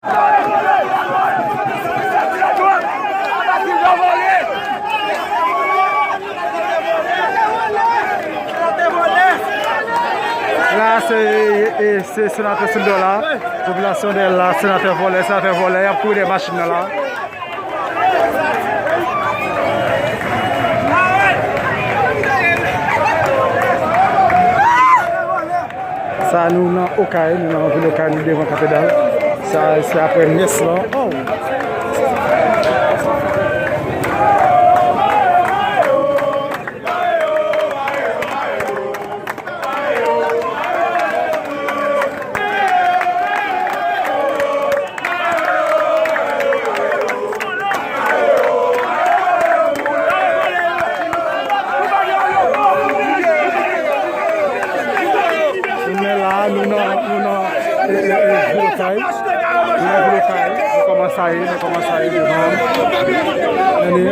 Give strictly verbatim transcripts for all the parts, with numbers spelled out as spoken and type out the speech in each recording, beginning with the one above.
La, se, e, se senatè Sildor la. Popilasyon dèyè l la, senatè vòlè, senatè vòlè, y ap kouri dèyè machin nan la. Sa nou nan Okay, nou nan vil Okay, nou devan katedral. Sa se apre mès lan. Oh! Nou men la, nou nan, nou nan, e, e, e, vil Okay. Nou nan vil Okay. Nou kòmanse ale, nou kòmanse ale devan. Tande.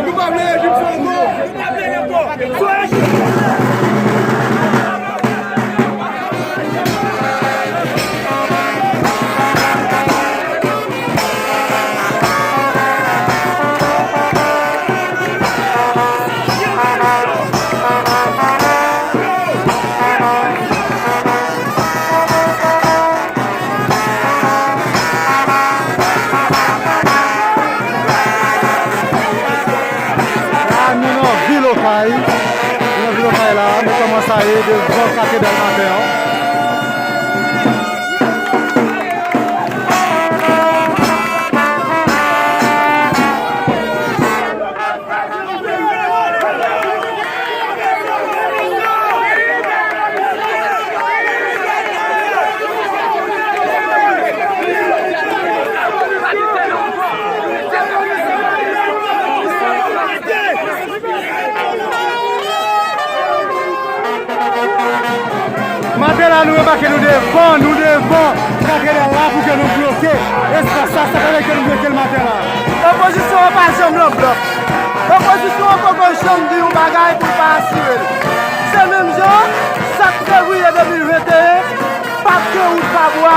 La, nou nan vil Okay. Nou nan vil Okay la, nou kòmanse ale devan katedral maten an. Maten la, nou remake nou devan, nou devan katedral la pou ke nou bloke espas sa, sa k fè ke nou bloke l maten la. Opozisyon an pa janm nan blòk. Opozisyon an poko janm di yon bagay pou l pa asire l. Se menm jan, sèt fevriye de mil venteyen, pa t gen wout pa bwa,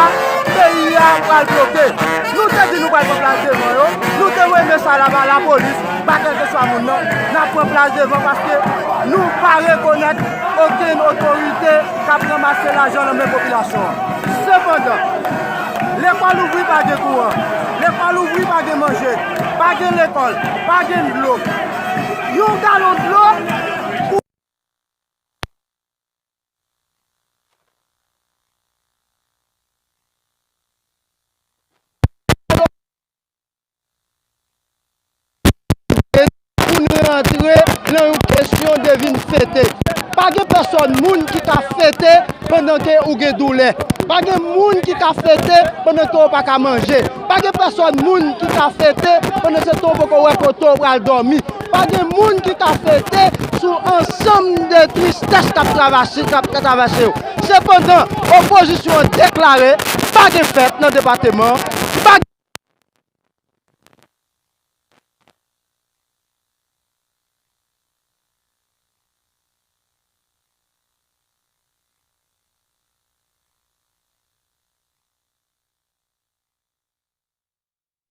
peyi a pral bloke. Nou te di nou pral pran plas devan yo, nou te voye mesaj la ba lapolis, ba kèlkeswa moun nan, n ap pran plas devan paske nou pa rekonèt okenn otorite k ap ranmase lajan nan men popilasyon an. Sepandan, lekòl ouvri pa gen kouran, lekòl ouvri pa gen manje, pa gen lekòl, pa gen dlo. Yon galon dlo pou Pou n rantre nan yon kesyon de vin fete. Pa gen pèsòn moun ki ka fete pandan ke ou gen doulè. Pa gen moun ki ka fete pandan ke w pa ka manje. Pa gen pèsòn moun ki ka fete pandan se tan w poko wè kote w pral dòmi. Pa gen moun ki ka fete sou ansanm de tristès k ap travèse, k ap travèse yo. Sepandan, opozisyon an deklare pa gen fèt nan depatman an,